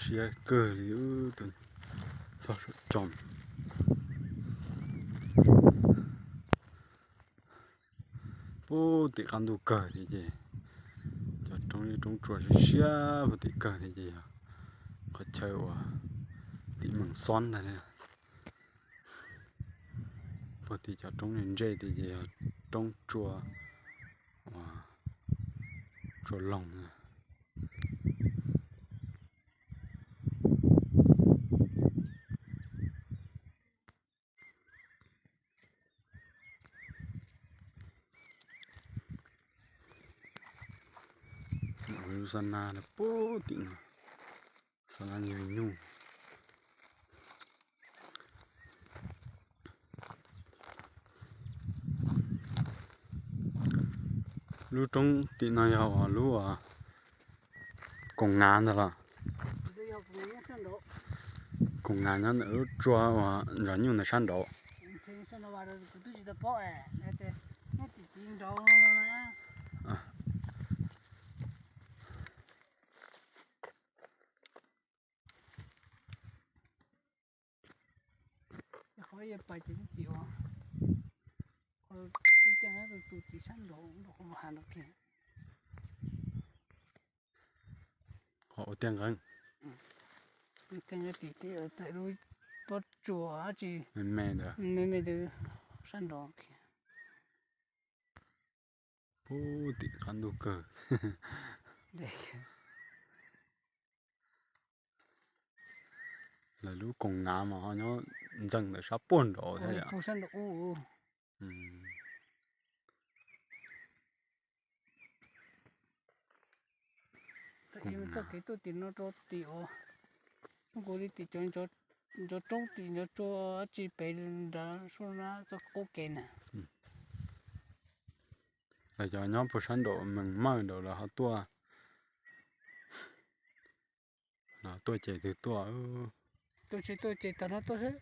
Siab kawg li, txog saum tsoos. Puag tim qab ntuj kawg li ces cov roob, roob tsua siab siab puag tim kawg li ces yog qhov chaw uas tim Mees Xoob ntag. Puag tim cov roob ntse ntse ces yog roob tsua, tsua loog. Lub xab nab puag tim no, xab nab nyuj nyuj. Lub roob tim no yog lub koom ngav ntag los? Koom ngav nyob ntawm lub tsua uas nrov nyuj ntawd sab nraud. Qhov ua tiaj nqeeb, tiaj nqeeb tim tej lub pob tsuas dab tsi me me ntawd, me me ntawd sab nraud. Puag tim qab ntuj kawg. Lawv lub koom ngav mas ho nyob ntxeem ntawm sab puag nraud thiab yom. Txoj kev tuaj tim no rau tim uas, kuv li tim cov, cov roob tim cov tsua dab tsi pem nrad sab na txoj qub kev na. Lawv cov nyob puag sab nraum Mees Mawj nraud lawv ho tuaj, lawv tuaj ces twg tuaj? Tuaj ces tuaj ces tag no tuaj xwb.